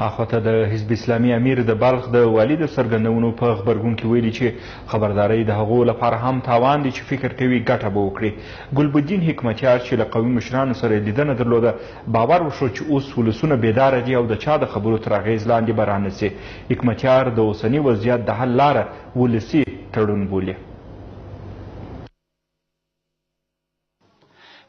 اخواته د حزب اسلامي امیر د بلخ د والي د څرګندونو په غبرګون کې ویلي چې خبرداری د هغو لپاره هم تاوان دی چې فکر کوي ګټه به وکړي. ګلبدین حکمتیار چې له قومي مشرانو سره یې لیدنه درلوده باور وښود چې اوس ولسونه بیداره دي او د چا د خبرو تر اغېز لاندې به رانه سي. حکمتیار د اوسني وضعیت د حل لاره ولسي تړون بولي.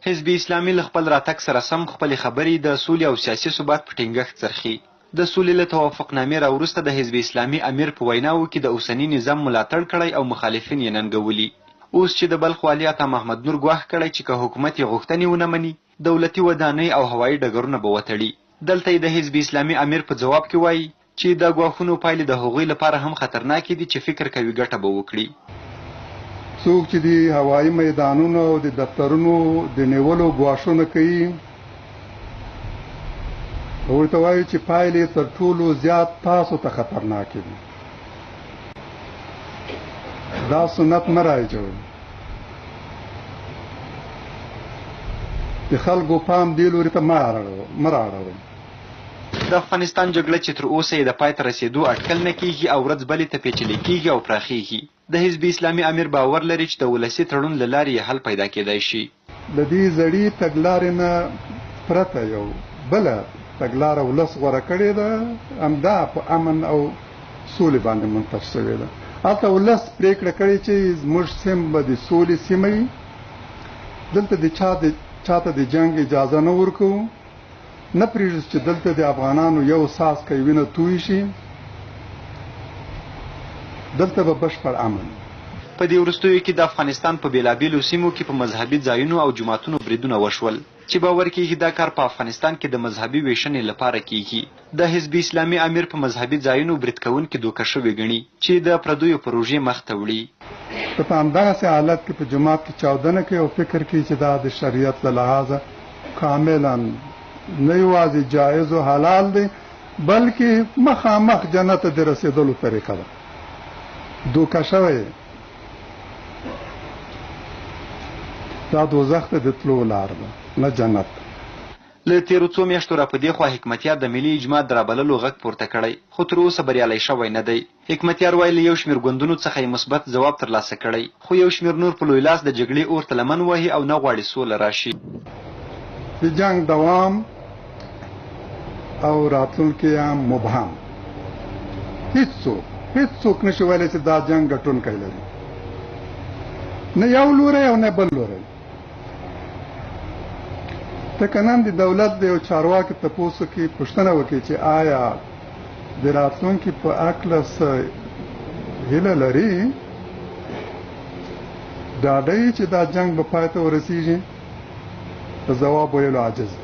حزب اسلامي له خپل راتګ سره سم خپلې خبرې د سولې او سیاسي ثبات په ټینګښت څرخي. د سولې له توافقنامې را وروسته د حزب اسلامي امیر په ویناوو کې د اوسني نظام ملاتړ کړی او مخالفین یې ننګولي. اوس چې د بلخ والي عطا محمد نور ګواښ کړی چې که حکومت یې غوښتنې ونه مني، دولتي ودانۍ او هوایي ډګرونه به وتړي. دلته یې د حزب اسلامي امیر په ځواب کې وایي چې د ګواښونو پایلې د هغوی لپاره هم خطرناکې دي چې فکر کوي ګټه به وکړي. څوک چې د هوایي میدانونو او د دفترونو د نیولو ګواښونه کوي، ورته وایو چې پایلې تر ټولو زیات تاسو ته خطرناکې دي. دا سنت مه رایجوئ. د خلکو پام دې لوري ته مه رااړوئ. د افغانستان جګړه چې تر اوسه یې د پای ته رسېدو اټکل نه کېږي او ورځ بلې ته پېچلې کېږي او پراخېږي، د حزب اسلامي امیر باور لري چې د ولسي تړون له لارې یې حل پیدا کېدای شي. له دې زړې تګلارې نه پرته یو بله تګلاره ولس غوره کړې ده، همدا په امن او سولې باندې منطرح شوې ده. هلته ولس پرېکړه کړې چې زموږ سیم به د سولې سیمه وي، دلته د چا د چاته د جنګ اجازه نه ورکوو، نه پرېږدو چې دلته د افغانانو یو څاڅکی وینه توی شي، دلته به بشپړ امن وي. په دې وروستیو کې د افغانستان په بېلابېلو سیمو کې په مذهبي ځایونو او جوماتونو بریدونه وشول چې باور کېږي دا کار په افغانستان کې د مذهبي وېشنې لپاره کېږي. د حزب اسلامي امیر په مذهبي ځایونو برید کوونکي دوکه شوي ګڼي چې د پردیو پروژې مخ ته وړي. که په همدغسې حالت کې په جومات کې چاودنه کوي او فکر کوي چې دا د شریعت له لحاظه کاملا نه یوازې جایز او حلال دی، بلکې مخامخ جنت ته د رسېدلو طریقه ده، دوکه شوی یې، دا دوزخ ته د تلو لار ده نه جنت ته. له تېرو څو میاشتو را په دې خوا حکمتیار د ملي اجماع د رابللو غږ پورته کړی، خو تر اوسه بریالی شوی نه دی. حکمتیار وايي، له یو شمېر ګوندونو څخه یې مثبت ځواب ترلاسه کړی، خو یو شمېر نور په لوی لاس د جګړې اور ته لمن وهي او نه غواړي سوله راشي. د جنګ دوام او راتلونکی یې هم مبهم. هیڅوک، هیڅوک نشي ویلی چې دا جنګ ګټونکی لري، نه یو لوری او نه بل لوری. ته که نن د دولت د یو چارواکي تپوس وکړي، پوښتنه وکړي چې آیا د راتلونکي په هکله څه هیله لري، ډاډه یې چې دا جنګ به پای ته ورسیږي، په ځواب ویلو عاجز دی.